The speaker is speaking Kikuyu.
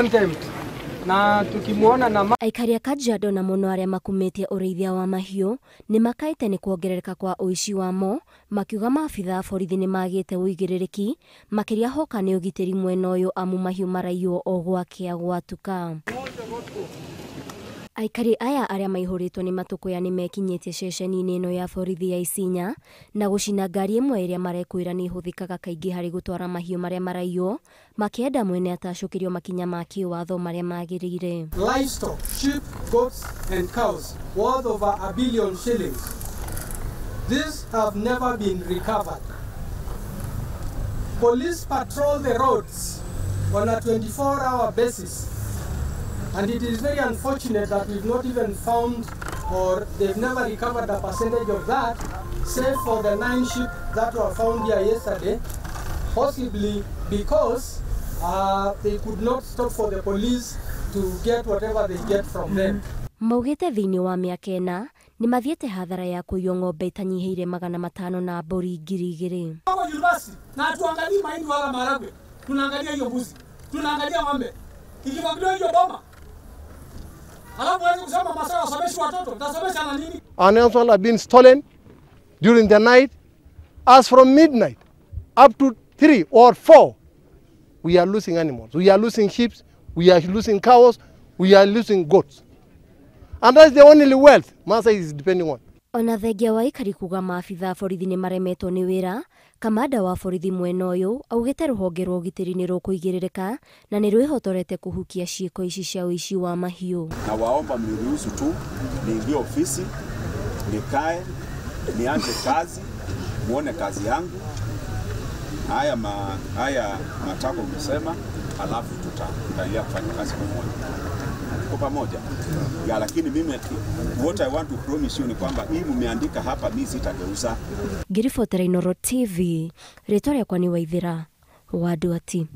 Contempt. Na tukimuona na Aikari a Kajiado na mũno arĩa makumĩtie ũrĩithia wa mahiũ nĩ makaĩte nĩ kuongerereka kwa ũici wamo, makiuga maabitha a borithi nĩ magĩte ũigĩrĩrĩki makĩria hoka nĩ ũgitĩri mwena ũyũ amu mahiũ maraiywo o gwakĩa gwatuka. Aikari aya arĩa maihũrĩtwo nĩ matũkũya nĩ mekinyĩtie ceceni-inĩ ĩno ya borithi ya Isinya na gũcina ngari ĩmwe ĩrĩa marekwĩra nĩ ĩhũthĩkaga kaingĩ harĩ gũtwara mahiũ marĩa maraiywo, makĩenda mwene atacũkĩrio makinya ma kĩwatho marĩa magĩrĩire. Livestock, sheep, goats and cows worth over 1 billion shillings. These have never been recovered. Police patrol the roads on a 24-hour basis. And it is very unfortunate that we've not even found, or they've never recovered a percentage of that, save for the 9 sheep that were found here yesterday, possibly because they could not stop for the police to get whatever they get from them. Maugĩte thĩinĩ wa mĩaka 4 nĩ mathiĩte hathara ya kũiywo ng'ombe itanyihĩire 500 na mbũri 2000. University na hatuangalii mahindi wala maharagwe, tunaangalia hiyo mbuzi, tunaangalia ng'ombe. Ikimwagiliwa hiyo boma, alafu huwezi kusema Masai wasomeshi watoto, utasomesha na nini? Animals have been stolen during the night. As from midnight up to 3 or 4, we are losing animals. We are losing sheep, we are losing cows, we are losing goats. And that's the only wealth Maasai is depending on. Ona thengia wa aikari kuga maabitha a borithi nĩ maremetwo nĩ wĩra, kamanda wa borithi mwena ũyũ augĩte rũhonge rwa ũgitĩri nĩ rũkũigĩrĩrĩka na nĩ rwĩhotorete kũhukia ciĩko ici cia ũici wa mahiũ. Na waomba mniruhusu tu niingie ofisi, nikae, nianze kazi, muone kazi yangu. Haya matakwa umesema, alafu tutaendelea kufanya kazi pamoja. Tuko pamoja ya, lakini mimi what I want to promise you ni kwamba hii mmeandika hapa, mimi sitageuza. Ngĩribotera Inooro TV, rĩtwa rĩakwa nĩ Waithĩra wa Nduati.